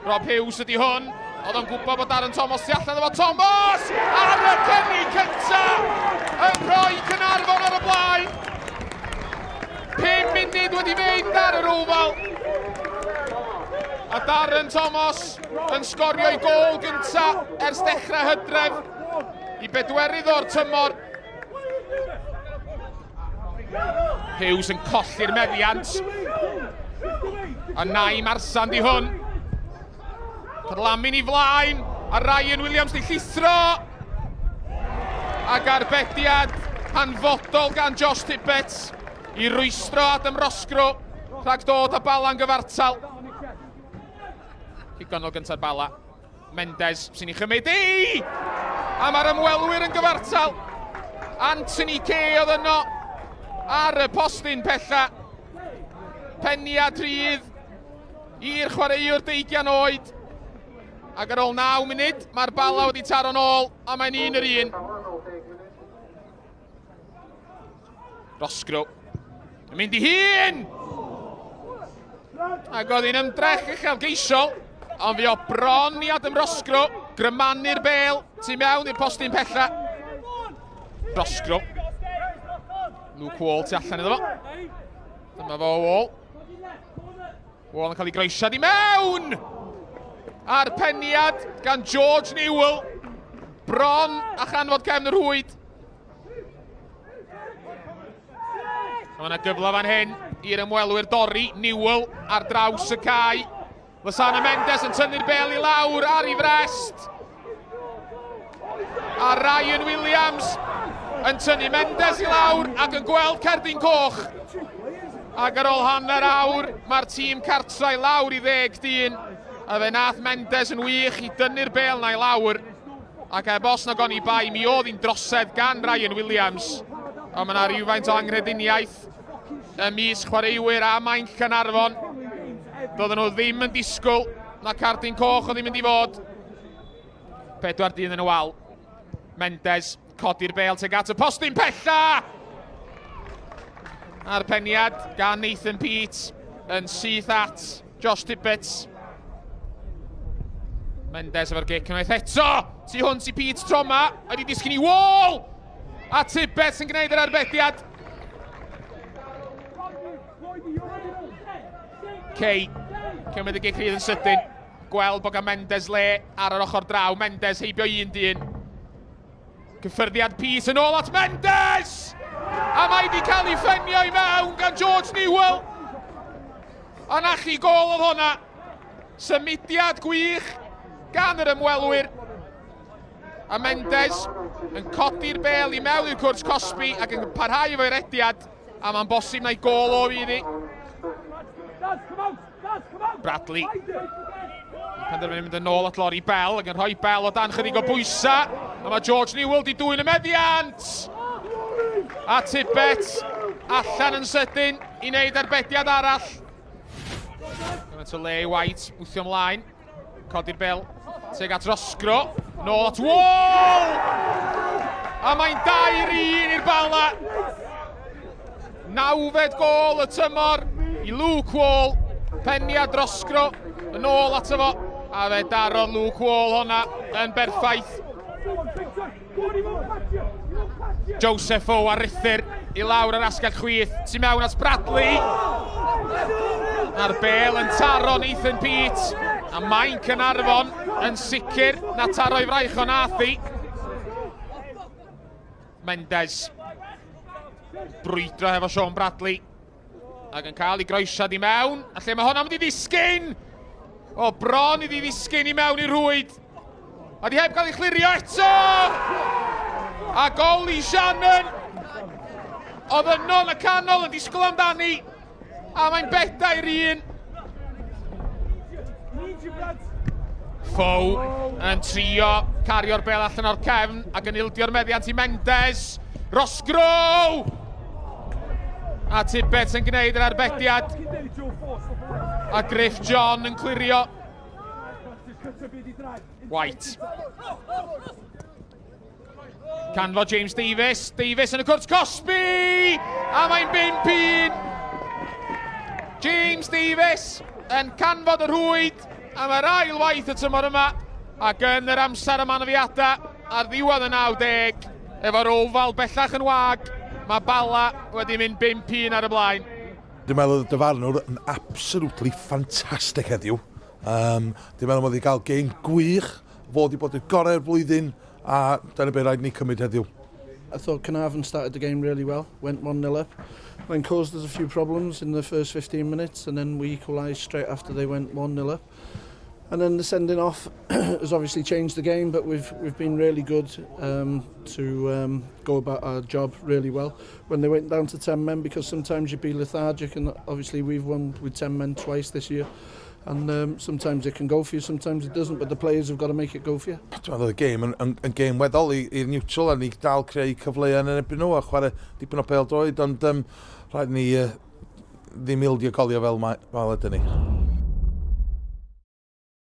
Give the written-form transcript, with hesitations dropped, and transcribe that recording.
Rob Hughes ydy hwn. Oedd o'n gwybod bod Darren Thomas tu allan efo Thomas! Ar y cynnig cynta! Yn rhoi Caernarfon ar y blaen! 5 munud wedi mynd ar yr Oval. A Darren Thomas yn sgorio ei gôl gynta ers dechrau hydref i bedwerydd o'r tymor. Hughes yn colli'r meddiant. A Naim Arsan di hwn. Carlamu'n i flaen. A Ryan Williams di llithro. Ac arbediad hanfodol gan Josh Tibbets i rwystro Adam Roscrow rhag dod â Bala'n gyfartal. Cic ganol gyntaf Bala. Mendes sy'n ei chymryd i! A mae'r ymwelwyr yn gyfartal. Anthony Kay oedd yno ar y postyn pella. Peniad rhydd i'r chwaraewr deigian oed. Ac ar ôl 9 munud, mae'r bala wedi taro'n ôl a mae'n un yr un. Roscrow. Yn mynd i hun! Ac oedd hi'n ymdrech uchelgeisiol, ond fi o bron i Adam Roscrow grymanu'r bel tu mewn i'r postyn pella. Roscrow. Luke Wall tu allan iddo fo. Dyma fo Wall. Wall yn cael ei groesiad i mewn! A'r peniad gan George Newell. Bron a chanfod cefn yr rhwyd. Mae yna gyfle fan hyn i'r ymwelwyr dorri. Newell ar draws y cae. Lysana Mendes yn tynnu'r bel i lawr ar ei frest. A Ryan Williams yn tynnu Mendes i lawr ac yn gweld cerdyn coch. Ac ar ôl hanner awr, mae'r tîm cartra i lawr i ddeg dyn. A fe nath Mendes yn wych i dynnu'r bel na i lawr. Ac heb os nag oni bai, mi oedd hi'n drosedd gan Ryan Williams. Ond mae yna rhywfaint o anghrediniaeth ymysg chwaraewyr a mainc Caernarfon. Doedden nhw ddim yn disgwyl na cardyn coch oedd hi'n mynd i fod. Pedwar dyn yn y wal. Mendes codi'r bel tuag at y postyn pella! A'r peniad gan Nathan Peate yn syth at Josh Tibbets. Mendes efo'r gic unwaith eto. Tu hwnt i Pete Troma. Wedi disgyn i wall! A Tibbets yn gwneud yr arbediad. Kay, cymryd y gic rhydd yn sydyn. Gweld bod gan Mendes le ar yr ochr draw. Mendes heibio un dyn. Cyffyrddiad Peace yn ôl at Mendes! A mae wedi cael ei ffenio i mewn gan George Newell. A na chi gol oedd hwnna. Symudiad gwych gan yr ymwelwyr. A Mendes yn codi'r bel i mewn i'r cwrt cosbi ac yn parhau efo'i rediad. A mae'n bosib na'i gol o fydd hi. Bradley. Penderfynu mynd yn ôl at Lori Bell ac yn rhoi Bell o dan chydig o bwysa. A mae George Newell di dwyn y meddiant. A Tibbet allan yn sydyn i wneud arbediad arall. Gymaint o le i White wthio ymlaen. Codi'r bel tuag at Roscro. Nôl at Wall! A mae'n 2-1 i'r Bala. Nawfed gol y tymor i Luke Wall. Peniad Roscro yn ôl ato fo. A fe darodd Luke Wall honna yn berffaith. Joseph O ar rithyr i lawr ar asgell chwith, tu mewn at Bradley. A'r bel yn taro Nathan Peate. A mae'n Caernarfon yn sicr na taro i fraich o nath i. Mendes brwydro hefo Sean Bradley. Ac yn cael ei groesiad i mewn. A lle mae hwnna'n mynd i ddisgyn? O, bron iddi ddisgyn i mewn i'r rhwyd. A di heb gael ei chlirio eto! A gol i Shannon! Oedd yno yn y canol yn disgwyl amdani. A mae'n bedair un. Fow yn trio cario'r bel allan o'r cefn ac yn ildio'r meddiant i Mendes. Roscrow! A Tibbet yn gwneud yr arbediad. A Griff John yn clirio. White. Canfod James Davies. Davies yn y cwrt cosbi! A mae'n 5-1. James Davies yn canfod y rhwyd. am yr ail waith y tymor yma ac yn yr amser am anafiadau ar ddiwedd y 90 efo'r ofal bellach yn wag mae Bala wedi mynd 5-1 ar y blaen. Dwi'n meddwl oedd y dyfarnwr yn absolutely ffantastig heddiw. Dwi'n meddwl bod wedi cael gêm gwych, fod i bod y gorau'r flwyddyn, a dyna beth rhaid ni cymryd heddiw. I thought Caernarfon started the game really well, went 1-0 up, then caused us a few problems in the first 15 minutes, and then we equalised straight after they went 1-0 up. And then the sending off has obviously changed the game, but we've been really good to go about our job really well when they went down to 10 men, because sometimes you'd be lethargic, and obviously we've won with 10 men twice this year. And sometimes it can go for you, sometimes it doesn't, but the players have got to make it go for you. Dwi'n meddwl y gêm yn, yn, yn gêm weddol i'r neutral a ni dal creu cyfleoedd yn erbyn nhw a chwarae dipyn o pêl droed, ond rhaid ni ddim ildio goliau fel, mae, fel ydyn ni.